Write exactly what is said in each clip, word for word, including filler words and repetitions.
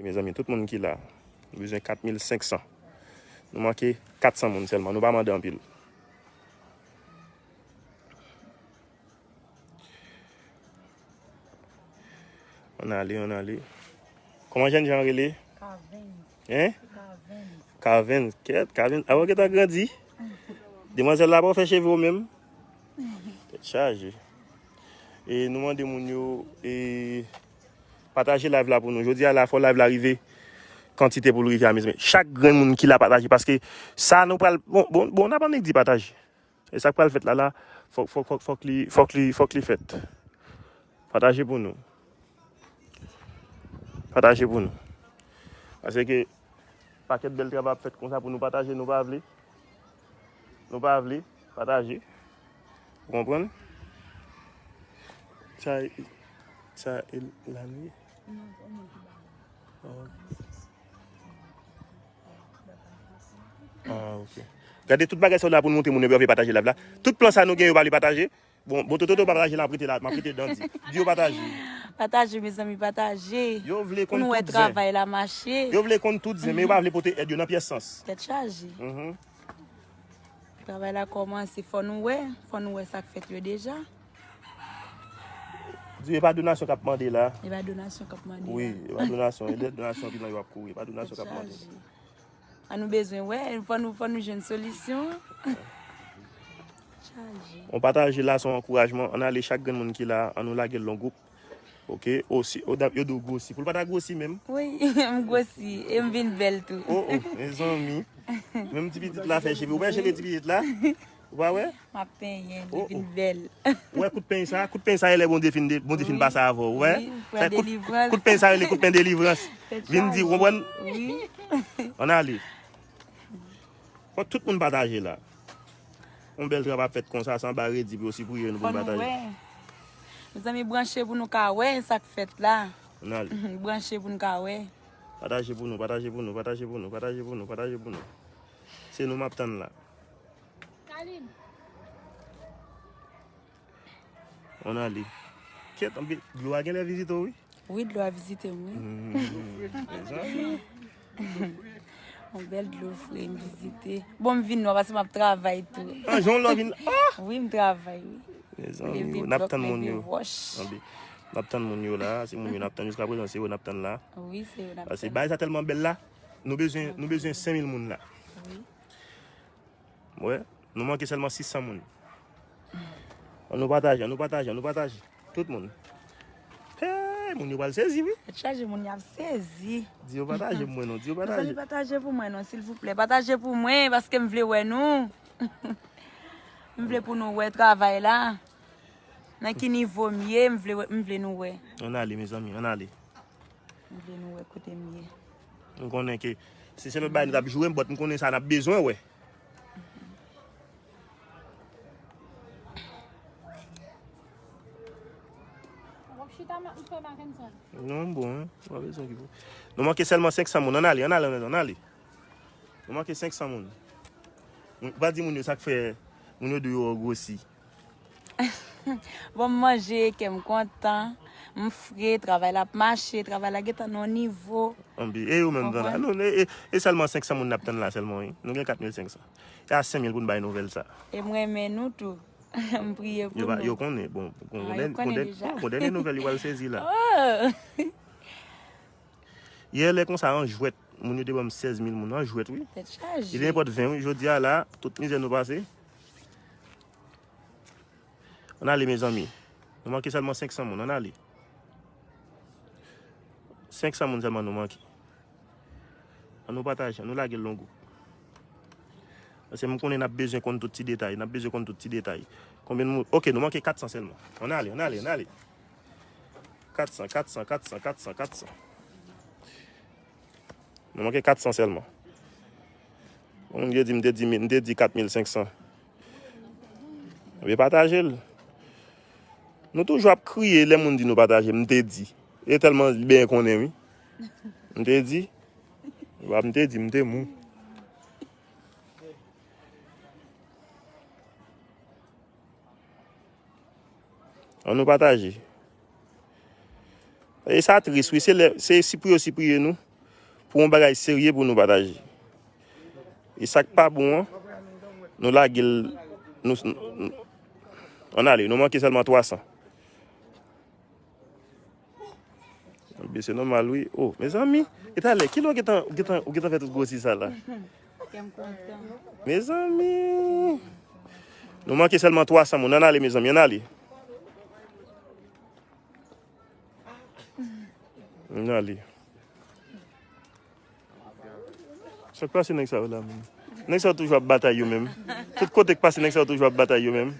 Mezanmi, tout moun ki la, nou bezwen kat mil senk san. Nou manke kat san moun sèlman. Nou pa mande anpil. Ann ale, ann ale. Kòman jènjan an rele? Carvens. Hein? Carvens. Carvens. Kèt, Carvens. A, ou gentan grandi. Demwazèl la pa fè cheve w menm. Tèt chaje. E nou mande moun yo, e, pataje live la pou nou. Jodi a la, fò live la rive kantite pou l rive a, mezanmi. Chak grenn moun ki la pataje, paske sa nou pral, bon, bon, bon, n ap annik di pataje. E sa k pral fèt la, la, fòk, fòk, fòk, fòk li, fòk li, fòk li fèt. Pataje pou nou. Pataje pou nou. Paske pakèt bèl travay ap fèt konsa pou nou pataje, nou pa vle. Nou pa vle pataje. Ou konprann? Sa, sa e la nou ye? Ah, ok. Gade tout bagay sa yo la pou nou montre moun yo pa vle pataje live la. Tout plan sa nou gen yo pa vle pataje. Bon, bon, Toto, Toto pa pataje la, m ap rete la, m ap rete dan di. Di yo pataje. Pataje, mezanmi, pataje. Yo vle konn tout zen. Pou nou wè travay la mache. Yo vle konn tout zen, men yo pa vle pote èd yo nan pyès sans. Tèt chaje. Mhm. Travay la kòmanse, fò nou wè, fò nou wè sa k fèt yo deja. Di e pa donasyon k ap mande la. E pa donasyon k ap mande la. Wi, e pa donasyon, e dèyè donasyon ki nan yo ap kouri, e pa donasyon k ap mande. Tèt chaje. An nou bezwen wè, fò nou, fò nou jwenn solisyon. Chaje. On pataje la, se yon ankourajman. Ann ale chak grenn moun ki la, an nou lage l nan gwoup. Ok, osi, o, yo di w gwosi. Pou l pa ta gwosi menm. Wi, m gwosi, e m vin bèl tou. Oh, oh, mezanmi. Menm ti pitit la fè cheve. Ou pa cheve ti pitit la? Ou pa wè? M ap penyen, li vin bèl. Ou wè kout peny sa? Kout peny sa, e lè Bondye fin de-, Bondye fin pase avè w, ou wè? Wi, pran delivrans. Kout peny sa, rele kout peny delivrans. Vin di, ou konprann? Wi. Ann ale. Fò tout moun pataje la. Yon bèl travay ap fèt konsa, se anba redi pou yo sipriye nou pou nou pataje. Fò nou wè. Mezanmi, branche pou nou ka wè sa k fèt la. Ann ale. Branche pou nou ka wè. Pataje pou nou, pataje pou nou, pataje pou nou, pataje pou nou, pataje pou nou. Se nou m ap tann la. Ann ale. Kèt, anpil, dlo a genlè vizite w, wi. Wi, dlo a vizite m, wi. Mm, mezanmi. Yon bèl dlo fre m vizite. Bon, m vin nò paske m ap travay tou. An, jan w lò vin, ah! Wi, m travay, wi. Mezanmi, n ap tann moun yo. Anpil. N ap tann moun yo la, se moun yo n ap tann jiska prezan, se yo n ap tann la. Wi, se yo n ap tann. Paske bagay sa tèlman bèl la, nou bezwen, nou bezwen senk mil moun la. Wi. Wè, nou manke sèlman sis san moun. Ann nou pataje, ann nou pataje, ann nou pataje. Tout moun. Hey, moun yo pral sezi, wi. Tèt chaje, moun y ap sezi. Di yo pataje pou mwen non, di yo pataje. Mezanmi, pataje pou mwen non, silvouplè. Pataje pou mwen, paske m vle wè nou. M vle pou nou wè travay la. Nan ki nivo m ye, m vle wè, m vle nou wè. Ann ale, mezanmi, ann ale. M vle nou wè kote m ye. M konnen ke si se lòt bagay nou t ap joure m, but m konnen sa n ap bezwen wè. W ap chita ma-, frè Mackenson? Non, m bon, wi. W ap bezwen ki pou. Nou manke sèlman senk san moun. Ann ale, ann ale, ann ale, ann ale. Nou manke senk san moun. Ou pa di moun yo sa k fè moun yo di w yo gwosi. Bon, m manje, kè m kontan, m fre, travay la ap mache, travay la gentan nan yon nivo. Anpil. E yo menm, konprann? Nou, e, e, e sèlman senk san moun n ap tann la sèlman, wi. Nou gen kat mil senk san. E a senk mil pou n bay nouvèl sa. E m renmen nou tou. M priye pou nou. Yo konnen, bon, bon, bon, dènye nouvèl, yo pral sezi la. Oh! Yè lè konsa, an jwèt, moun yo te ban m sèz mil moun, an jwèt, wi. Tèt chaje. Li te nenpòt ven, wi. Jodi a la, tout mizè nou pase. Ann ale, mezanmi. Nou manke sèlman senk san moun, ann ale. Senk san moun sèlman nou manke. Ann nou pataje, ann nou lage l nan gwoup. Paske m konnen n ap bezwen konn tout ti detay, n ap bezwen konn tout ti detay. Konbyen moun? Ok, nou manke kat san sèlman. Ann ale, ann ale, ann ale. Kat san, kat san, kat san, kat san, kat san. Nou manke kat san sèlman. Yon moun ki di, m te di, m te di kat mil senk san. Ebyen, pataje l. Nou toujou ap kriye lè moun di nou pataje, m te di. E tèlman li byen konnen, wi. M te di. M te di, m te mou. Ann nou pataje. E sa tris, wi. Se lè, se sipriye yo sipriye nou. pou yon bagay serye pou nou pataje. E sa k pa bon an, nou lage l, nou, nou, nou, ann ale, nou manke sèlman twa san. Bese nòmal, wi. Oh, mezanmi, e talè, kilè w gentan, w gentan, w gentan fè tout gwosi sa la? Kè m kontan. Mezanmi. Nou manke sèlman twa san moun. Ann ale, mezanmi, ann ale. Ann ale. Sa k pase nèg sa yo la menm? Nèg sa yo toujou ap batay yo menm. Tout kote k pase nèg sa yo toujou ap batay yo menm.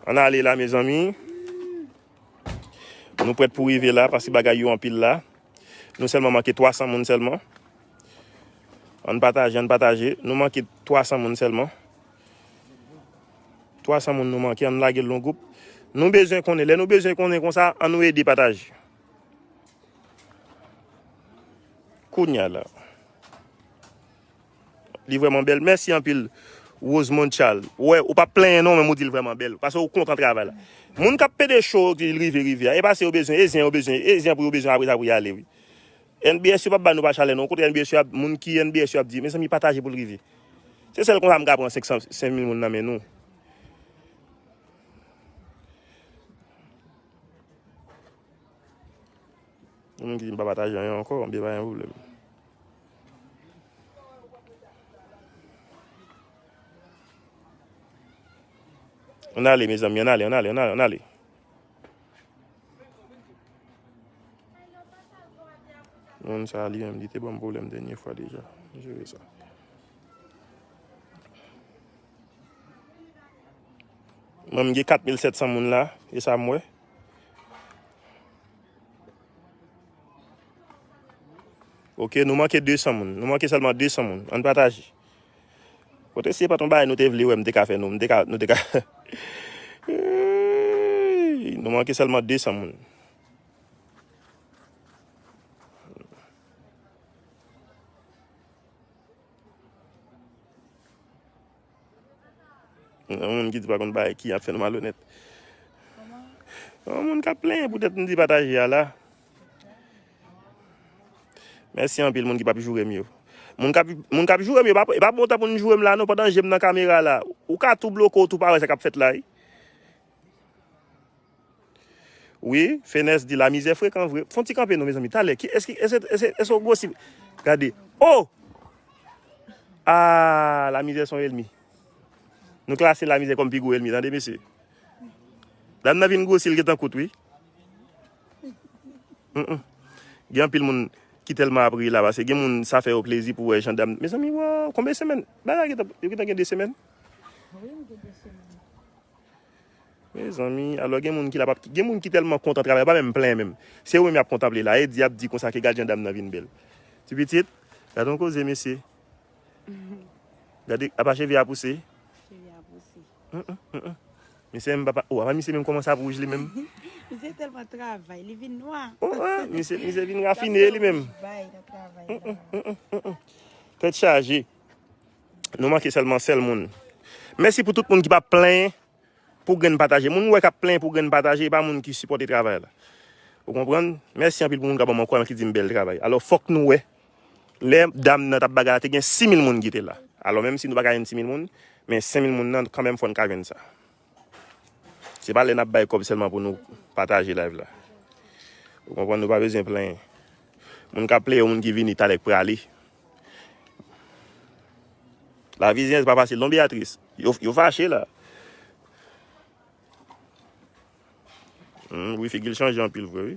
Ann ale la, mezanmi. Nou prèt pou rive la, paske bagay yo anpil la. Nou sèlman manke twa san moun sèlman. Ann pataje, ann pataje. Nou manke twa san moun sèlman. Twa san moun nou manke, ann lage l nan gwoup. Nou bezwen konnen, lè nou bezwen konnen konsa, ann nou ede pataje. Kounye a la. Li vrèman bèl. Mèsi anpil, Rosemond Charles. Ou wè, ou pa plenyen non, men ou di l vrèman bèl. Paske ou kontan travay la. Moun k ap pede cho, yo di l rive, rive a. E pa se yo bezwen, e zen yo bezwen, e zen pou yo bezwen apre sa pou y ale, wi. N B S yo p ap ba nou pa chalè non. Okontrè, N B S yo ap, moun ki N B S yo ap di, mezanmi, pataje pou l rive. Se sèl konsa m ka pran senk san, senk mil moun nan men nou. Gen moun ki di m pa pataje anyen ankò, ebyen pa gen pwoblèm. Ann ale, mezanmi, ann ale, ann ale, ann ale, ann ale. Moun sa li menm, li te ban m pwoblèm dènye fwa deja. Jere sa. Mwen, m gen kat mil sèt san moun la, e sa m wè. Ok, nou manke de san moun. Nou manke sèlman de san moun. Ann pataje. Kote si se pa t yon bagay nou te vle wè, m te ka fè nou. M te ka, nou te ka. Ey, nou manke sèlman de san moun. Yon moun ki di pa konn bagay ki ap fè nou malonèt. Yon moun k ap plenyen poutèt m di pataje a la. Mèsi anpil moun ki p ap joure m yo. Moun k ap, moun k ap joure m yo, e pa, e pa bon tan pou n joure m la non, pandan je m nan kamera la. Ou ka tou bloke, ou tou pa wè sa k ap fèt la, wi. Wi, Fenès di lamizè frekan vre. Fon ti kanpe non, mezanmi. Talè, ki, èske, èske, èske, èske w gwosi? Gade. Oh! Ah, lamizè se yon ènmi. Nou klase lamizè kòm pi gwo ènmi, tande, mesye. Dam nan vin gwosi, l gentan kout, wi. Mm, mm. Gen anpil moun ki tèlman ap ri la, paske gen moun sa fè yo plezi pou wè jan dam. Mezanmi, wow, konbyen semèn? Bagay gentan, yo gentan gen de semèn? Wi, m gen de semèn. Mezanmi, alò gen moun ki la p ap, gen moun ki tèlman kontan travay, yo pa menm plenyen menm. Se yo menm y ap kontanple la, e di, y ap di konsa ke gad jan dam nan vin bèl. Ti pitit, gad yon koze, mesye. Gade, apa cheve a pouse? Cheve a pouse. Mm, mm, mm, mm. Misye menm papa, oh, apa misye menm kòmanse ap wouj li menm? Misye tèlman travay, li vin nwa. Oh, ah, misye, misye vin rafine li menm. Bay nan travay la. Mm, mm, mm, mm, mm. Tèt chaje. Nou manke sèlman sèl moun. Mèsi pou tout moun ki pa plenyen pou grenn pataje. Moun ou wè k ap plenyen pou grenn pataje, e pa moun ki sipòte travay la. Ou konprann? Mèsi anpil pou moun k ap ban m ankourajman, ki di m bèl travay. Alò, fòk nou wè. Lè dam nan t ap bagay la, te gen sis mil moun ki te la. Alò, menm si nou pa ka jwenn sis mil moun, men senk mil moun nan, kanmenm, fò n ka jwenn sa. Se pa lè n ap bay kòb sèlman pou nou pataje live la. Ou konprann, nou pa bezwen plenyen. Moun k ap plenyen, moun ki vini, talè k prale. Lavi zen pa fasil non, Beatrice. Yo, yo fache la. Hmm, wi, figi l chanje anpil vre, wi.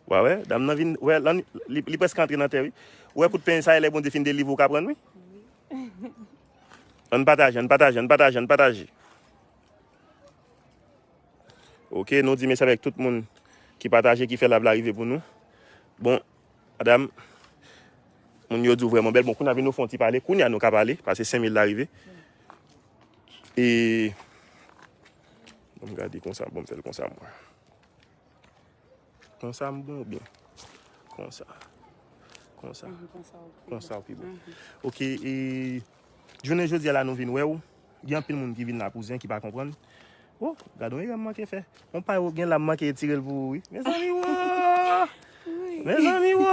Wa wè, dam nan vin, wè, lan, li, li prèske antre nan tè, wi. Ou wè kout peny sa, e lè Bondye fin delivre w ka prann, wi. Ann pataje, ann pataje, ann pataje, ann pataje. Ok, nou di mèsi avèk tout moun ki pataje, ki fè live la rive pou nou. Bon, madanm, moun yo di w vrèman bèl. Bon, kounye a vin nou fè yon ti pale. Kounye a nou ka pale, paske senk mil la rive. E, bon, m gade konsa, bon, m fè l konsa, mwen. Konsa m bon oubyen? Konsa. Konsa. Mhm, konsa ou pi bon. Konsa ou pi bon. Mhm. Ok, e jounen jodi a la nou vin wè w. Gen anpil moun ki vin la pou zen, ki pa konprann. Oh, gade yon erè m manke fè. On pa yo gen la m manke etire l pou ou, wi. Mezanmi, wo! Mezanmi, wo!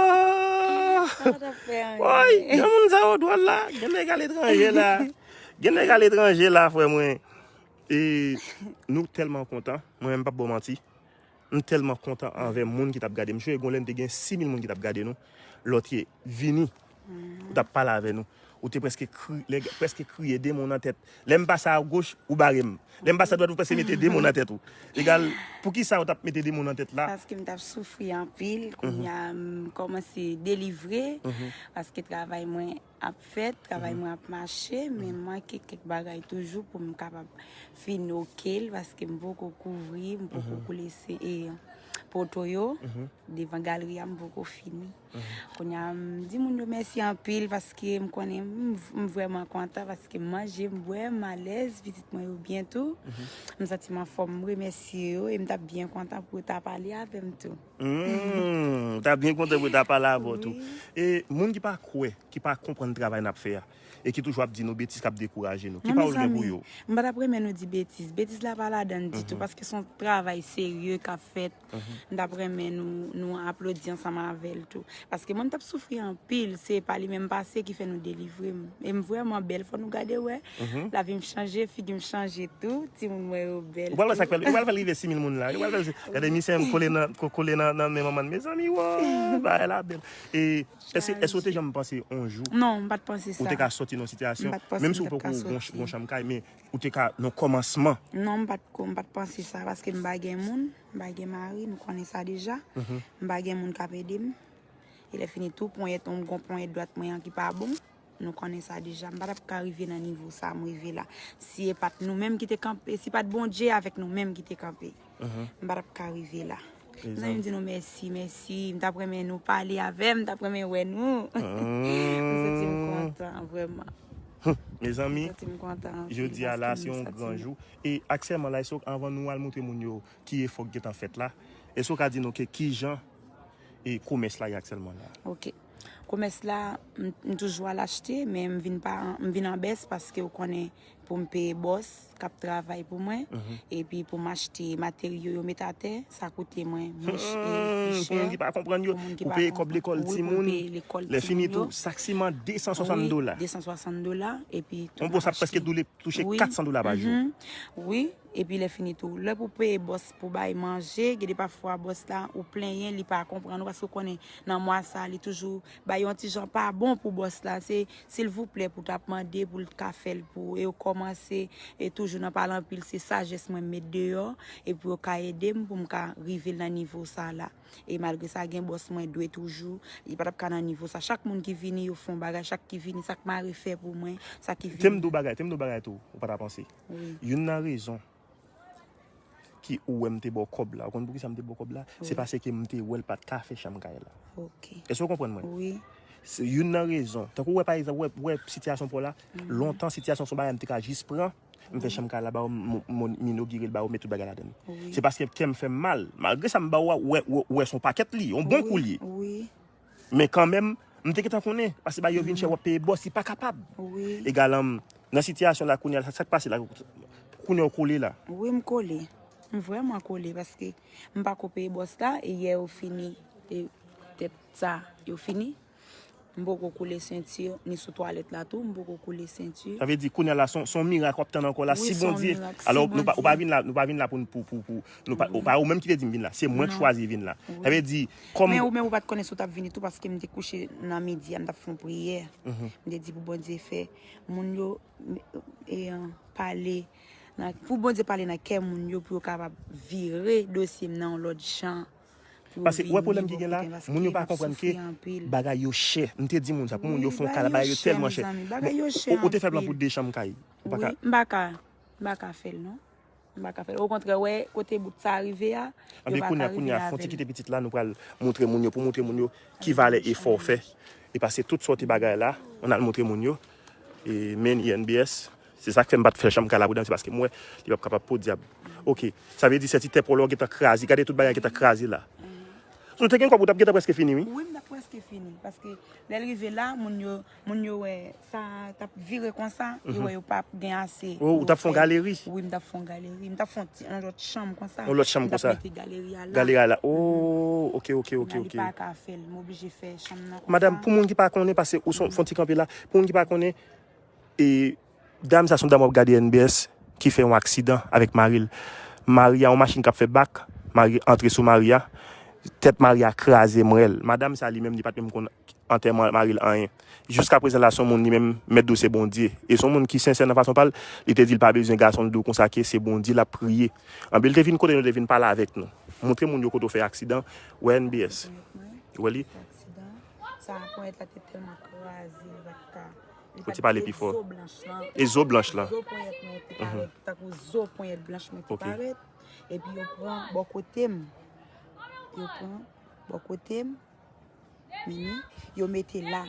Sa w t ap fè anyen? Woy, jan moun sa yo dwòl la. Gen nèg aletranje la. Gen nèg aletranje la, frè mwen. E nou tèlman kontan. Mwen menm, m p ap ba w manti. M tèlman kontan anvè moun ki t ap gade m. M sonje gon lè m te gen sis mil moun ki t ap gade nou. Lòt ye vini. Ou t ap pale avè nou. Ou te prèske kri, lè, prèske kriye de mo nan tèt. Lè m pase agoch, ou bare m. Lè m pase adwat, ou prèske mete de mo nan tèt ou. Egal, poukisa ou t ap mete de mo nan tèt la? Paske m t ap soufri anpil. Kounye a, m kòmanse delivre. Paske travay mwen ap fèt, travay mwen ap mache, men m manke kèk bagay toujou pou m kapab fin oke l, paske m poko kouvri, m poko koule se, e, poto yo, devan galri a, m poko fini. Kounye a, m di moun yo mèsi anpil, paske m konnen m, m vrèman kontan, paske m manje, m bwè, m alèz, pitit mwen yo byen tou. M santi m anfòm, m remèsye yo, e m t ap byen kontan pou yo ta pale avè m tou. Hmm, ou ta byen kontan pou ta pale avè w tou. Wi. E moun ki pa kwè, ki pa konprann travay n ap fè a, e ki toujou ap di nou betiz k ap dekouraje nou, ki pawòl w gen pou yo? Non, mezanmi, m pa t ap renmen nou di betiz. Betiz la pa ladan l ditou, paske se yon travay serye k ap fèt. M t ap renmen nou, nou aplodi ansanm avè l tou. Paske mwen, m t ap soufri anpil, se pa li menm pase ki fè nou delivre m. E m vrèman bèl, fò nou gade wè. Lavi m chanje, figi m chanje tou, timoun mwen yo bèl tou. Ou pral wè sa k fè l, ou pral fè l rive sis mil moun la. Ou pral fè l, gade misye menm kole nan, ko-, kole nan, nan men manman l. Mezanmi, wo, bagay la bèl. E èske, èske ou te janm panse yon jou ou te ka soti nan sitiyasyon, menm si ou poko gon, gon chanm kay, men ou te ka nan kòmansman? Non, m pa t ko-, m pa t panse sa, paske m pa gen moun, m pa gen mari, nou konnen sa deja. M pa gen moun k ap ede m. E lè fini tou, ponyèt, yon gon ponyèt dwat mwen an ki pa bon. Nou konnen sa deja. M pa t ap ka rive nan nivo sa m rive la. Si e pa t nou menm ki te kanpe, si pa t Bondye avèk nou menm ki te kanpe, m pa t ap ka rive la. Mezanmi, m di nou mèsi, mèsi. M t ap renmen nou pale avè m, m t ap renmen wè nou. M santi m kontan, vrèman. Mezanmi, m santi m kontan anpil jodi a la, se yon gran jou. E aktyèlman la, èske anvan nou al montre moun yo ki efò k gentan fèt la, èske w ka di nou ke kijan e komès la ye aktyèlman la? Ok. Komès la, m, m toujou al achte, men m vin pa, m vin an bès paske w konnen pou m peye bòs k ap travay pou mwen, epi pou m achte materyo yo met atè, sa koute mwen mwen ch-, e, pi chè. Pou moun ki pa konprann yo, pou peye kòb lekòl timoun, lè fini tou, sak siman de san swasant dola. De san swasant dola, epi tou. Yon bòs ap prèske doule, touche kat san dola pa jou. Wi. Epi lè fini tou, lè pou peye bòs pou bay manje, gen de pafwa bòs la, ou plenyen, li pa konprann ou, paske ou konnen nan mwa sa, li toujou bay yon ti jan pa bon pou bòs la. Se silvouplè pou t ap mande pou l ka fè l pou ou. E yo kòmanse, e toujou nan pale anpil, se sajès mwen m met deyò, e pou yo ka ede m, pou m ka rive nan nivo sa la. E malgre sa, gen bòs mwen dwe toujou, li pa t ap ka nan nivo sa. Chak moun ki vini, yo fè yon bagay, chak ki vini, sa k mare fè pou mwen, sa ki vini. Te m di w bagay, te m di w bagay tou, ou pa ta panse. Wi. Youn nan rezon ki ou wè m te ba w kòb la. Ou konn poukisa m te ba w kòb la? Se paske m te wè l pa t ka fè chanm kay la. Ok. Èske w konprann mwen? Wi. Se youn nan rezon. Tankou w wè, pa egzanp, w wè, w wè sitiyasyon pa w la, lontan sitiyasyon se yon bagay m te ka jis pran, m fè chanm kay la ba w, m, m, m inogire l ba w, met tout bagay ladan l. Wi. Se paske kè m fè m mal. Malgre sa, m ba w, w wè, w wè, w wè se yon pakèt li, yon bon kou li ye. Wi. Men kanmenm, m te gentan konnen, paske bagay yo vin chè, w ap peye bòs, li pa kapab. Wi. Egal, nan sitiyasyon la, kounye a, sa, sa k pase la, kounye a w kole la. Wi, m kole. M vrèman kole, paske m pa ko peye bòs la, e yè yo fini, e tèt sa, yo fini. M poko koule senti, ni sou twalèt la tou, m poko koule senti. Sa vle di, kounye a la, se yon, se yon mirak w ap tann ankò la, si Bondye. Wi, se yon mirak, si Bondye. Alò, nou pa, ou pa vin la, nou pa vin la pou n, pou, pou, pou, nou pa, ou pa ou menm ki te di m vin la, se mwen k chwazi vin la. Sa vle di, kòm. Men ou menm ou pa t konnen si w t ap vini tou, paske m te kouche nan midi a, m t ap fè yon priyè. M te di pou Bondye fè moun yo, e, pale, nan, pou Bondye pale nan kè moun yo, pou yo kapab vire dosye m nan yon lòt jan. Paske, ou wè pwoblèm ki gen la, moun yo pa konprann ke bagay yo chè. M te di moun sa, pou moun yo fè yon kay la, bagay yo tèlman chè. Bagay yo chè anpil. Ou, ou te fè plan pou de chanm kay. Ou pa ka. Wi, m pa ka, m pa ka fè l, non. M pa ka fè l. Okontrè, wè, kote bout sa rive a, yo pa ka rive avè l. Anben kounye a, kounye a, fon ti kite pitit la, nou pral montre moun yo, pou montre moun yo ki valè efò w fè. E paske tout sòti bagay la, ann al montre moun yo. E men I N B S, se sa k fè m pa t fè chanm kay la pou dan, se paske m wè li p ap kapab podyab. Ok, sa vle di se ti tè pwòl ou gentan kraze, gade tout bagay gentan kraze la. Ou te gen kòb ou t ap gentan prèske fini, wi. Wi, m t ap prèske fini. Paske lè l rive la, moun yo, moun yo wè sa t ap vire konsa, yo wè yo p ap gen ase. Ou, ou t ap fè yon galeri? Wi, m t ap fè yon galeri. M t ap fè yon ti, yon lòt chanm konsa. Yon lòt chanm konsa. M t ap mete galeri a la. Galeri a la. Oh, ok, ok, ok, ok. Li pa ka fè l. M oblije fè chanm nan konsa. Madanm, pou moun ki pa konnen, pase ou son, fè yon ti kanpe la. Pou moun ki pa konnen, e, dam sa se yon dam w ap gade N B S ki fè yon aksidan avèk mari l. Mari a, yon machin k ap fè bak, mari antre sou mari a, tèt mari a kraze mwen l. Madanm sa li menm li pa t menm konn antèman mari l anyen. Jiskaprezan la se yon moun li menm mèt di w se Bondye. E se yon moun ki sensè nan fason pa l, li te di l pa bezwen gason, l di w konsa ke se Bondye l ap priye. Anben li te vin kote nou, li te vin pale avèk nou. Montre moun yo kote w fè aksidan, wè N B S. Wè li? Aksidan. Sa ponyèt la te tèlman kraze, li pa t ka. Li pa t pale pi fò. Zo blanch lan. E zo blanch lan. Zo ponyèt mwen te parèt, tankou zo ponyèt blanch mwen te parèt. Epi yo pran bò kote m. Yo pran bò kote m. Mimi, yo mete la.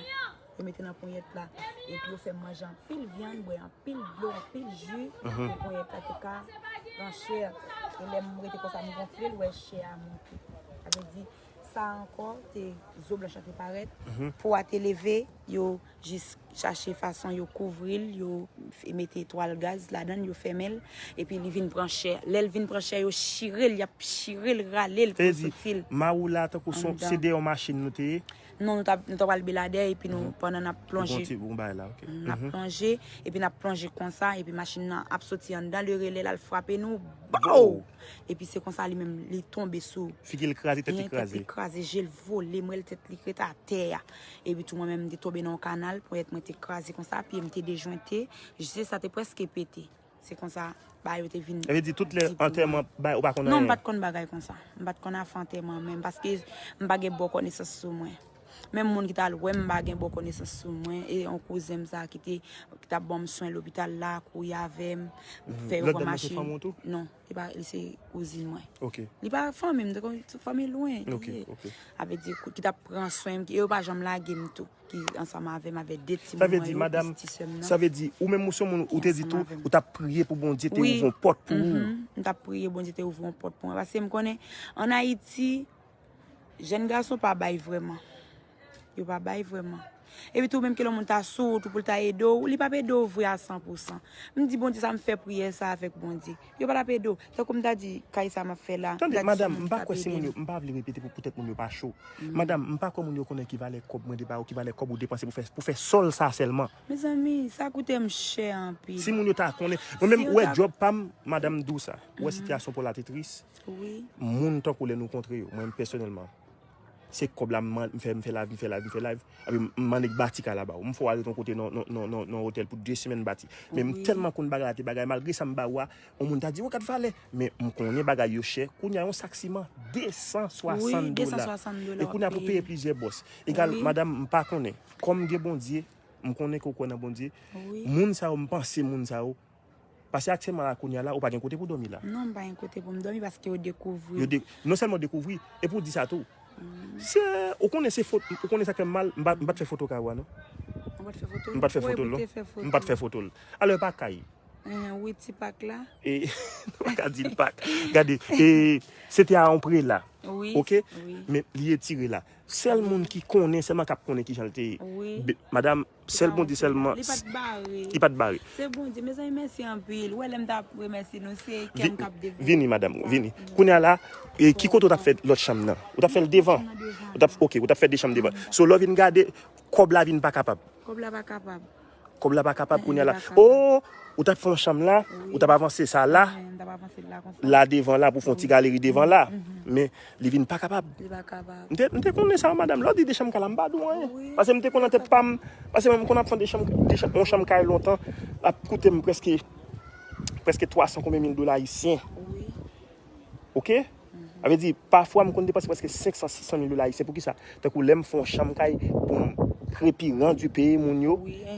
Yo mete nan ponyèt la. Epi yo fè m manje anpil vyann, bwè anpil dlo, anpil ji, pou ponyèt la te ka pran chè. E lè m rete konsa, m gonfle l, wè chè a monte. Sa vle di, sa ankò, te zo blanch lan te parèt. Po a te leve, yo jis chache fason yo kouvri l, yo f- mete twal gaz ladan l, yo fèmen l, epi li vin pran chè. Lè l vin pran chè, yo chire l, y ap chire l, rale l pou yo soti l. Mawou la tankou se dèyè yon machin nou te ye? Non, nou t ap, nou t ap al Beladè, epi nou, pandan n ap plonje, n ap plonje, epi n ap plonje konsa, epi machin nan ap soti anndan le relè, l al frape nou, baw! Epi se konsa li menm, li tonbe sou. Figi l kraze, tèt li kraze. Tèt li kraze, je l vole, m wè l tèt li ret atè a. Epi tou mwen menm, m te tonbe nan yon kanal, ponyèt mwen te kraze konsa, pye m te dejwente, je sa te prèske pete. Se konsa, bagay yo te vin. Sa vle di tout lè antèman, bagay, ou pa konn anyen? Non, m pa t konn bagay konsa. M pa t konn afè antèman menm, paske m pa gen bon konesans sou mwen. Menm moun ki t al wè m, m pa gen bon konesans sou mwen. E yon kouzen m sa ki te, ki t ap ban m swen lopital la, kouri avè m, fè yo pran machin. Lòt dam nan se fanmi w tou? Non, li pa, li se kouzin mwen. Li pa fanmi m, se fanmi lwen li ye. Sa vle di, ki t ap pran swen m, ki, e yo pa janm lage m tou. Ki ansanm avè m, avè de timoun mwen yo, plis ti sè m nan. Sa vle di, ou menm ou se yon moun, ou te di tou, ou t ap priye pou Bondye te ouvri yon pòt pou ou. M t ap priye Bondye te ouvri yon pòt pou mwen. Paske m konnen, ann Ayiti, jèn gason pa bay vrèman. Yo pa bay vrèman. Epi tou, menm ke lè yon moun ta sou wout ou pou l ta ede w, li p ap ede w vre a san pou san. M di, Bondye, sa m fè priyè sa avèk Bondye. Yo pa t ap ede w. Tankou m ta di, kay sa m ap fè la. Tande, madanm, m pa kwè si moun yo, m pa vle repete pou, poutèt moun yo pa cho. Madanm, m pa kwè moun yo konnen ki valè kòb mwen te ba ou, ki valè kòb ou depanse pou fè, pou fè sòl sa sèlman. Mezanmi, sa koute m chè anpil. Si moun yo ta konnen. Mwen menm, ou wè djòb pa m, madanm, m di w sa. Ou wè sitiyasyon pa w la te tris. Wi. Moun tankou lè nou kontre yo, mwen menm pèsonèlman, se kòb la m man- m fè, m fè live, m fè live, m fè live. Epi m, m annik bati kay la ba ou. M fè w al ret yon kote nan, nan, nan, nan, nan otèl pou de semèn bati. Men m tèlman konn bagay la te bagay, malgre sa m ba ou a, yon moun ta di, "Ou gad valè." Men m konnen bagay yo chè. Kounye a yon sak siman, de san swasann dola. Wi, de san swasann dola. E kounye a pou peye plizyè bòs. Egal, madanm, m pa konnen. Kòm gen Bondye, m konnen ke w kwè nan Bondye. Wi. Moun sa yo, m panse moun sa yo, Paske aktyèlman la, kounye a la, ou pa gen kote pou dòmi la. Non, m pa gen kote pou m dòmi paske yo dekouvri. Yo de, non sèlman dekouvri, epi w di sa tou. Se, ou konnen se foto, ou konnen sa k fè m mal, m pa, m pa t fè foto kay ou a, non. Ou pa t fè foto l? M pa t fè foto l, non. M pa t fè foto l. Alò, e pa kay. Wi, ti pak la. E, nou pa ka di l pak. Gade, e, se te a yon prela. Wi, wi. Oke? Men li etire la. Sèl moun ki konnen, sèlman k ap konnen kijan l te ye. Wi. Be-, madanm, sèl Bondye sèlman. Li pa t bare. Li pa t bare. Se Bondye. Mezanmi, mèsi anpil. Ou wè, lè m t ap remèsye nou, se kè m k ap devlope. Vini, madanm, vini. Kounye a la, e, ki kote w t ap fè lòt chanm nan? Ou t ap fè l devan? Ou t ap, oke, ou t ap fè de chanm devan. So, lè w vin gade, kòb la vin pa kapab. Kòb la pa kapab. Kòb la pa kapab kounye a la. Oh, ou t ap fè yon chanm la, ou t ap avanse sa la, la devan la pou fè yon ti galeri devan la. Men li vin pa kapab. Li pa kapab. M te, m te konnen sa, madanm. Lè w di de chanm kay la, m pa di w anyen. Paske m te konn nan tèt pa m, paske mwen m konn ap fè de chanm, de chanm, yon chanm kay lontan, l ap koute m prèske, prèske twa san konbyen mil dola ayisyen. Oke? Sa vle di, pafwa, m konn depanse prèske senk san, sis san mil dola ayisyen. Poukisa? Tankou lè m fè yon chanm kay pou m krepi, randi peye moun yo,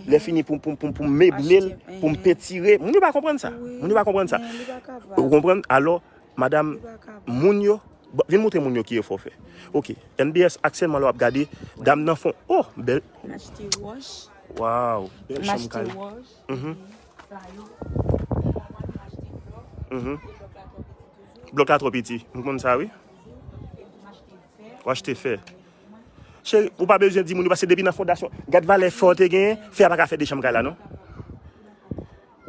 lè fini pou, pou, pou, pou m meble l, pou m pentire. Moun yo pa konprann sa. Moun yo pa konprann sa. Ou konprann? Alò, madanm, moun yo, bon, vin montre moun yo ki efò w fè. Oke, N B S, aktyèlman, lè w ap gade, dam nan fon, oh, bèl. M achte wòch. Waw, bèl chanm kay. M achte wòch. Sa yo, m achte blòk. Blòk la twò piti toujou. Blòk la twò piti. M konn sa, wi. Epi m achte fè, W achte fè. Cheri, ou pa bezwen di moun yo, paske depi nan fondasyon, gad valè fè w te genyen, fè a pa ka fè de chanm kay la, non.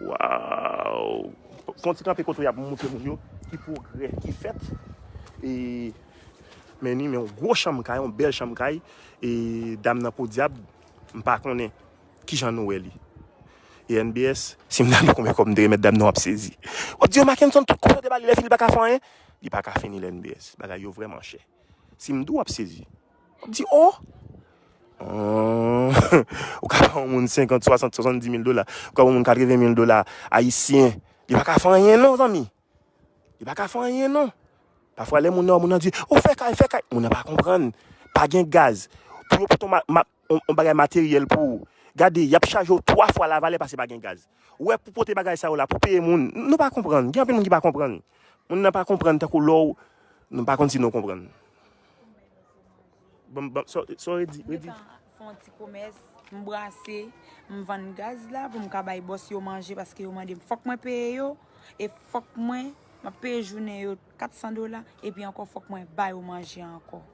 Waw! Fè yon ti kanpe kote y ap montre moun yo ki pwogrè ki fèt. E, men ni, men yon gwo chanm kay, yon bèl chanm kay. E, dam nan podyab, m pa konnen kijan nou wè li. E N B S, si m ta di w konbyen kòb m te remèt dam nan, w ap sezi. W ap di, yo, Mackenson, tout kòb yo te ba li, lè fini, li pa ka fè anyen. Li pa ka fini, lè N B S. Bagay yo vrèman chè. Si m di w, w ap sezi. W ap di, oh! Ou ka ba yon moun senkant, swasant, swasanndis mil dola. Ou ka ba yon moun katreven mil dola ayisyen. Li pa ka fè anyen non, zanmi. Li pa ka fè anyen non. Pafwa lè moun nan, moun nan di, oh, fè kay, fè kay. Moun nan pa konprann. Pa gen gaz. Pou yo pote yon ma- ma- yon yon bagay materyèl pou ou. Gade, y ap chaje w twa fwa lavalè paske pa gen gaz. Ou wè, pou pote bagay sa yo la, pou peye moun, nou pa konprann. Gen anpil moun ki pa konprann. Moun nan pa konprann tankou lè w, nou pa konn si nou konprann. Bon, bon, sa sa w redi, redi. Gentan fè yon ti komès, m brase, m vann gaz la pou m ka bay bòs yo manje paske yo mande m fòk mwen peye yo e fòk mwen, m ap peye jounen yo kat san dola epi ankò fòk mwen ba yo manje ankò.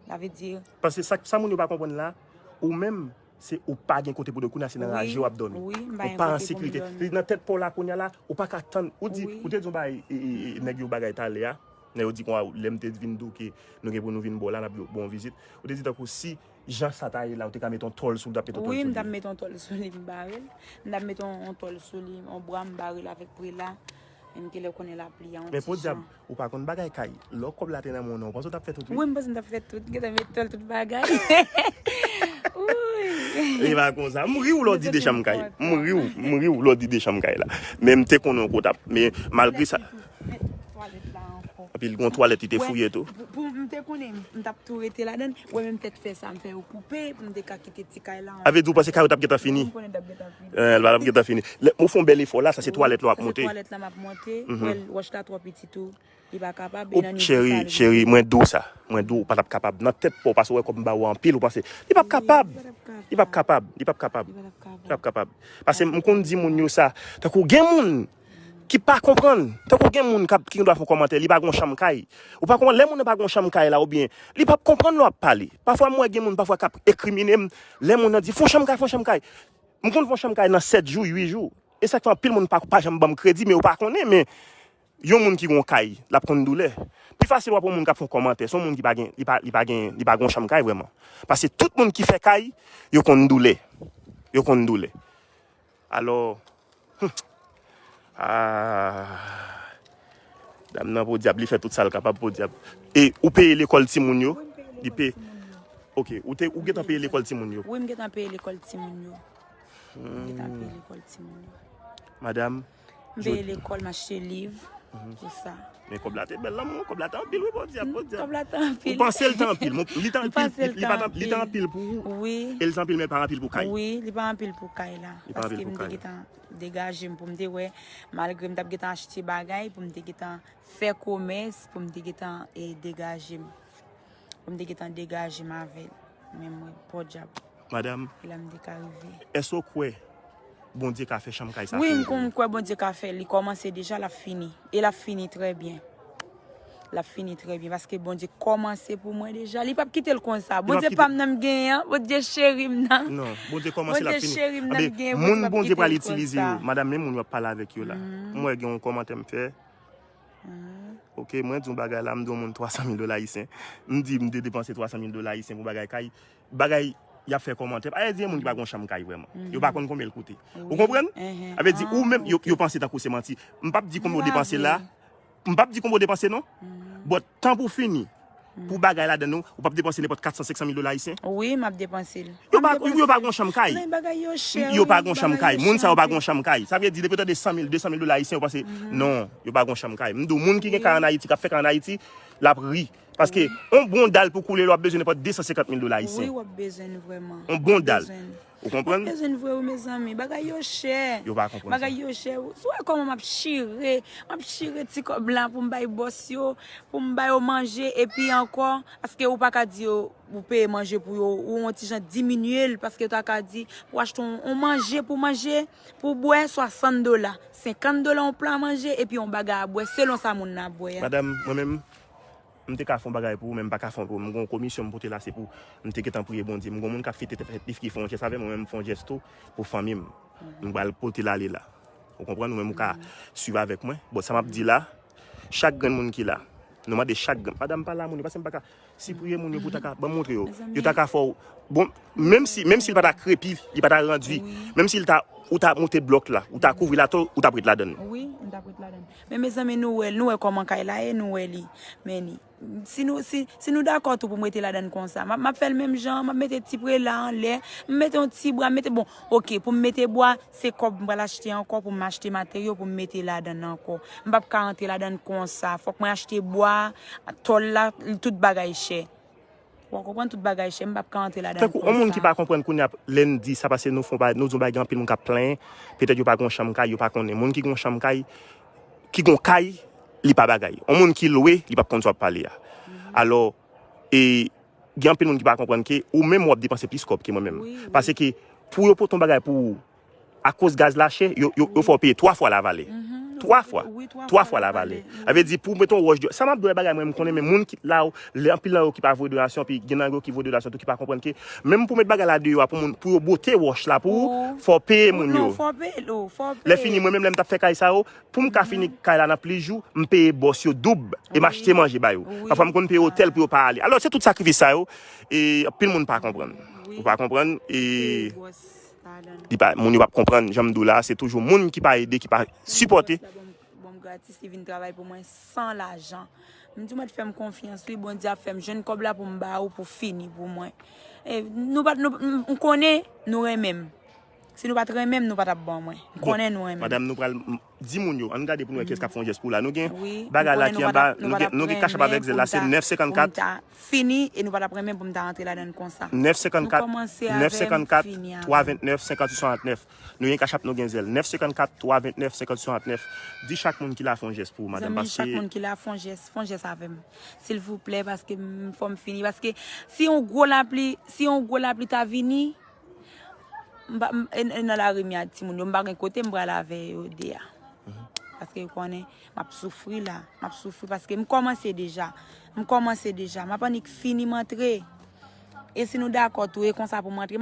Sa vle di, paske sa, sa moun yo pa konprann la, ou menm, se ou pa gen kote pou dòmi, kounye a se nan raje w ap dòmi. Wi, m pa gen kote pou m dòmi. Ou pa an sekirite. Li nan tèt pa w la kounye a la, ou pa ka tann. Ou di, wi, ou te di yon bagay, e, e, e, nèg yo bagay talè a. Nèg yo di konsa, lè m te vin di w ke nou gen pou nou vin bò w la, n ap ba w yon vizit. Ou te di tankou si jan sa ta ye la, ou te ka mete yon tòl sou l, ou t ap mete yon tòl sou li. Wi, m t ap mete yon tòl sou li, m bare l. M t ap mete yon, yon tòl sou li, yon bra, m bare l avèk prela. Menm ke lè konnen lapli a yon ti jan. Men podyab, ou pa konn bagay kay. Lè kòb la te nan men w, non, ou panse w t ap fè tout, wi. Wi, m panse m t ap fè tout. Gentan met tòl tout bagay. Wi. E pa konsa. M ri w lè w di de chanm kay. M ri w, m ri w lè w di de chanm kay la. Men m te konnen w ko t ap. Men malgre sa. Met twalèt la ankò. Epi l gon twalèt li te fouye tou. Pou, pou m te konnen, m t ap tou rete ladan l. Ou wè menm tèt fè sa, m fè yo koupe pou m te ka kite ti kay la. Avè di w panse kay ou t ap gentan fini? M konnen t ap gentan fini. Eh, l pa t ap gentan fini. Lè, ou fè yon bèl efò la, sa se twalèt la w ap monte. Sa se twalèt la m ap monte. Wè, wòch la twò piti tou. Li pa kapab. Cheri, cheri, mwen di w sa. Mwen di w, ou pa t ap kapab. Nan tèt pa w, paske w wè kòb m ba ou anpil, ou panse, li p ap kapab. Li p ap kapab. Li p ap kapab. Li p ap kapab. Paske m konn di moun yo sa. Tankou gen moun ki pa konprann. Tankou gen moun k ap, ki gen dwa fè yon kòmantè, li pa gen yon chanm kay. Ou pa konprann, lè moun nan pa gen yon chanm kay la, oubyen li p ap konprann lè w ap pale. Pafwa, m wè gen moun pafwa k ap enkrimine m, lè moun nan di, fè yon chanm kay, fè yon chanm kay. M konn fè yon chanm kay nan sèt jou, uit jou. E sa k fè anpil moun pa, pa janm ban m kredi, men yo pa konnen, men yon moun ki gen yon kay, l ap konn doulè. Pi fasil w ap wè yon moun k ap fè yon kòmantè, se yon moun ki pa gen, li pa, li pa gen, li pa gen yon chanm kay vrèman. Paske tout moun ki fè kay, yo konn doulè. Yo konn doulè. Alò, hmm, ah, dam nan podyab, li fè tout sa l kapab podyab. E ou peye lekòl timoun yo? Wi, m peye lekòl timoun yo. Li peye. Ok, ou te, ou gentan peye lekòl timoun yo? Wi, m gentan peye lekòl timoun yo. M gentan peye lekòl timoun yo. Madam, m peye lekòl, m achte liv, tout sa. Men kòb la te bèl, lanmou, kòb la te anpil, wi, podyab, podyab. Kòb la te anpil. Ou panse l te anpil? Li te anpil, li pa t, li te anpil pou ou. Wi. E l te anpil, men pa anpil pou kay. Wi, li pa anpil pou kay la. Li pa anpil pou kay la. Paske m te gentan degaje m pou m te wè, malgre m t ap gentan achte bagay, pou m te gentan fè komès, pou m te gentan, e, degaje m. Pou m te gentan degaje m avè l. Men mwen, podyab. Madam, e la m te ka rive. Èske w kwè Bondye ka fè chanm kay sa fini pou ou? Wi, m kwè Bondye ka fè. Li kòmanse deja, l ap fini. E l ap fini trè byen. L ap fini trè byen, paske Bondye kòmanse pou mwen deja. Li p ap kite l konsa. Bondye pa m nan m genyen an, Bondye cheri m nan. Non, Bondye kòmanse, l ap fini. Bondye cheri m nan m genyen, Bondye p ap kite l konsa. Moun Bondye pral itilize yo, madanm, menm moun yo ap pale avèk yo la. M wè gen yon kòmantè m fè. Ok, mwen di yon bagay la, m di yon moun twa san mil dola ayisyen. M di m te depanse twa san mil dola ayisyen pou bagay kay. Bagay, y ap fè kòmantè. Pa di gen moun ki pa gon chanm kay vrèman. Yo pa konn konbyen l koute. Ou konprann? Sa vle di, ou menm, yo, yo panse tankou se manti. M p ap di konbyen w depanse la. M p ap di konbyen w depanse non. But tan pou fini, pou bagay ladan nou, ou p ap depanse nenpòt kat san, senk san mil dola ayisyen. Wi, m ap depanse l. Yo pa, yo pa gon chanm kay. Yo pa gon chanm kay. Moun sa yo pa gon chanm kay. Sa vle di, depi w tande san mil, de san mil dola ayisyen, yo panse, non, yo pa gon chanm kay. M di w, moun ki gen kay ann Ayiti, k ap fè kay ann Ayiti, l ap ri. Paske, yon bon dal pou koule, l w ap bezwen nenpòt de san senkant mil dola ayisyen. Wi, w ap bezwen l vrèman. Yon bon dal. Ou konprann? W ap bezwen l vre, wi, mezanmi. Bagay yo chè. Yo pa konprann sa. Bagay yo chè. Si w wè kòman m ap chire, m ap chire ti kòb la pou m bay bòs yo, pou m ba yo manje, epi ankò, paske ou pa ka di yo, ou peye manje pou yo, ou yon ti jan diminye l, paske ou ta ka di, ou achte yon, yon manje pou manje, pou bwè, swasant dola, senkant dola yon pla manje, epi yon bagay a bwè, selon sa moun nan ap bwè a. Madanm, mwen menm, M te ka fè yon bagay pou ou, men m pa ka fè yon pou ou. M gen yon komisyon m pote la, se pou m te gentan priye Bondye. M gen yon moun k ap fete fèt li ki fè yon jès avè m, mwen menm m fè yon jès tou pou fanmi m. M pral pote l ale la. Ou konprann? Ou menm ou ka swiv avèk mwen. Bon, sa m ap di la, chak grenn moun ki la, nou mande chak grenn. Madanm pa la, moun yo, paske m pa ka. Si priye moun yo pou ta ka, ban m montre yo. Yo ta ka fè w. Bon, menm si, menm si l pa ta krepi, li pa ta randui, menm si l ta, ou ta monte blòk la, ou ta kouvri l atò, ou t ap ret ladan l. Wi, m t ap ret ladan l. Men mezanmi, nou wè, nou wè kòman kay la ye, nou wè li. Men ni. Si nou, si, si nou dakò tou pou m rete ladan l konsa, m ap, m ap fè l menm jan, m ap mete ti prela anlè, m mete yon ti bwa, m mete, bon, oke, pou m mete bwa, se kòb m pral achte ankò pou m achte materyo pou m mete ladan l ankò. M p ap ka rantre ladan l konsa. Fòk mwen achte bwa, tòl la, tout bagay chè. Ou konprann, tout bagay chè, m p ap ka rantre ladan l konsa. Tankou yon moun ki pa konprann kounye a lè n di sa, paske nou fè yon bagay, nou di yon bagay, gen anpil moun k ap plenyen, petèt yo pa gen yon chanm kay, yo pa konnen. Moun ki gen yon chanm kay, ki gen yon kay, li pa bagay. Yon moun ki lwe, li p ap konn sa w ap pale a. Alò, e, gen anpil moun ki pa konprann ke ou menm w ap depanse plis kòb ke mwen menm. Paske pou yo pote yon bagay pou ou, akoz gaz la chè, yo, yo, yo fè w peye twa fwa la valè. Twa fwa. Twa fwa la valè. Sa vle di pou w mete yon wòch deyò. Sa m ap di w bagay mwen m konnen, men moun ki la, lè anpil nan yo ki pa voye donasyon, epi gen nan yo ki voye donasyon tou ki pa konprann ke menm pou w met bagay la deyò a, pou moun, pou yo bote wòch la pou ou, fò w peye moun yo. Lè fini, mwen menm lè m t ap fè kay sa yo, pou m ka fini kay la nan plis jou, m peye bòs yo doub e m achte manje ba yo. Pafwa m konn peye otèl pou yo pa ale. Alò, se tout sakrifis sa yo, e anpil moun pa konprann. Ou pa konprann, e li pa, moun yo p ap konprann, jan m di w la, se toujou moun ki pa ede, ki pa sipòte. Bon, gratis, li vin travay pou mwen san lajan. M di, mwen fè m konfyans, wi, Bondye ap fè m jwenn kòb la pou m ba ou, pou fini pou mwen. E, nou pa, nou, m, m konnen nou renmen m. Si nou pa t renmen m, nou pa t ap ban mwen. M konnen nou renmen m. Madanm, nou pral m- di moun yo, ann gade pou nou wè kiyès k ap fè yon jès pou ou la. Nou gen bagay la ki anba, nou gen, nou gen kachap avèk zèl la, se nèf senkannkat. Fini, e nou pa t ap renmen pou m ta rantre ladan l konsa. Nèf senkannkat, nèf senkannkat, twa vennèf, senkannwit swasantnèf. Nou gen kachap, nou gen zèl. Nèf senkannkat, twa vennèf, senkannwit swasantnèf. Di chak moun ki la fè yon jès pou ou, madanm, paske. Zanmi, chak moun ki la fè yon jès, fè yon jès avè m. Silvouplè, paske m, fò m fini. Paske si yon gwo lapli, si yon gwo lapli ta vini, m pa, m, e, e nan lari m y a timoun yo, m pa gen kote m pral avè yo de a. Paske yo konnen, m ap soufri la. M ap soufri paske m kòmanse deja. M kòmanse deja. M ap annik fini m antre. E si nou dakò tou, e konsa pou m antre.